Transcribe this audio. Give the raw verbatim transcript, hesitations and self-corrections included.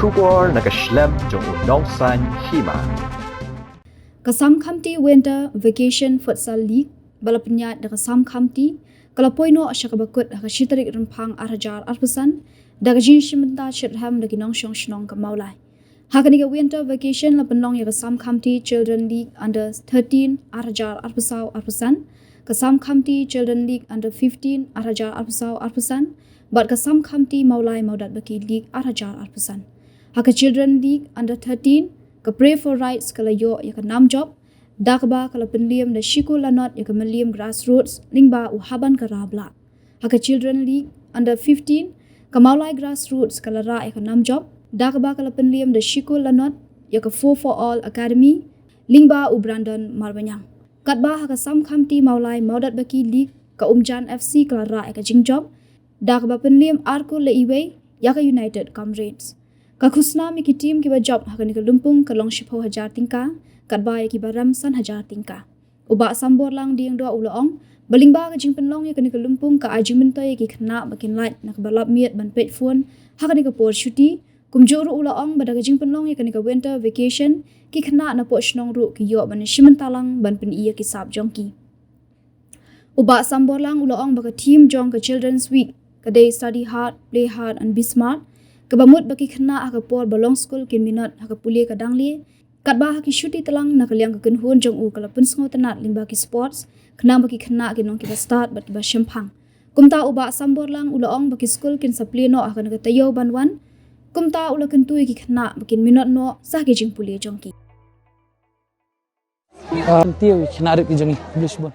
Khubor na ka shlem jong u Nongsaiñ Hima. Ka Sam Khamti Winter Vacation Futsal League ba la pynïaid da ka Sam Khamti ka la poi noh sha kaba kut ha ka shi tarik Rymphang ar hajar arphew san da ka jingshim bynta shitrhem da ki nongshong shnong ka Mawlai. Ha kane ka winter vacation la pynlong ïa ka Sam Khamti Children League Under thirteen ar hajar arphew saw arphew san, ka Sam Khamti Children League Under fifteen ar hajar arphew saw arphew san, bad ka Sam Khamti Mawlai Mawdatbaki League ar hajar arphew san. Ha ka Children League Under thirteen, ka Pray for Rights ka la ïoh ïa ka nam jop da kaba ka la pynliem da shi kol lanot ïa ka Mylliem Grassroots lyngba u Haban Kara Blah. Ha ka Children League Under fifteen, ka Mawlai Grassroots ka la rah ïa ka nam jop da kaba ka la pynliem da shi kol lanot ïa ka Four for All Academy lyngba u Brandon Marbaniang. Katba ha ka Sam Khamti Mawlai Mawdatbaki League, ka Umjan F C ka la rah ïa ka jingjop da kaba pynliem ar kol la iwei ïa ka United Comrades. Ka khusnam ïa ki team kiba jop ha kane ka lympung ka long shiphew hajar tyngka, katba ïa kiba rem san hajar tyngka. U Bah Samborlang Diengdoh u la ong ba lyngba ka jingpynlong ïa kane ka lympung ka ai jingmyntoi ïa ki khynnah ba kin lait na kaba lap miet ban peit phone ha kane ka por shuti. Kumjuh ruh u la ong ba da ka jingpynlong ïa kane ka winter vacation, ki khynnah napoh shnong ruh ki ïoh ban shim bynta lang ban pyni ïa ki sap jong ki. U Bah Samborlang u la ong ba ka theme jong ka Children's Week ka dei Study Hard, Play Hard and Be Smart, kaba mut ba ki khynnah ha ka por ba long skul kin minot ha ka pule ka dangle. Katba ha ki shuti tlang, na ka liang ka kynhun jong u ka la pynsngewtynnad lyngba ki sports khnang ba ki khynnah kin long kiba stad bad kiba shemphang. Kumta u Bah Samborlang u la ong ba ki skul kin sa plie noh ha kane ka taïew ban wan. Kumta u la kyntu ïa ki khynnah ba kin minot noh sa ha ki jingpule jong ki. Ah, kyntu ïa ki khynnah rit ki jong ngi, khublei shibun.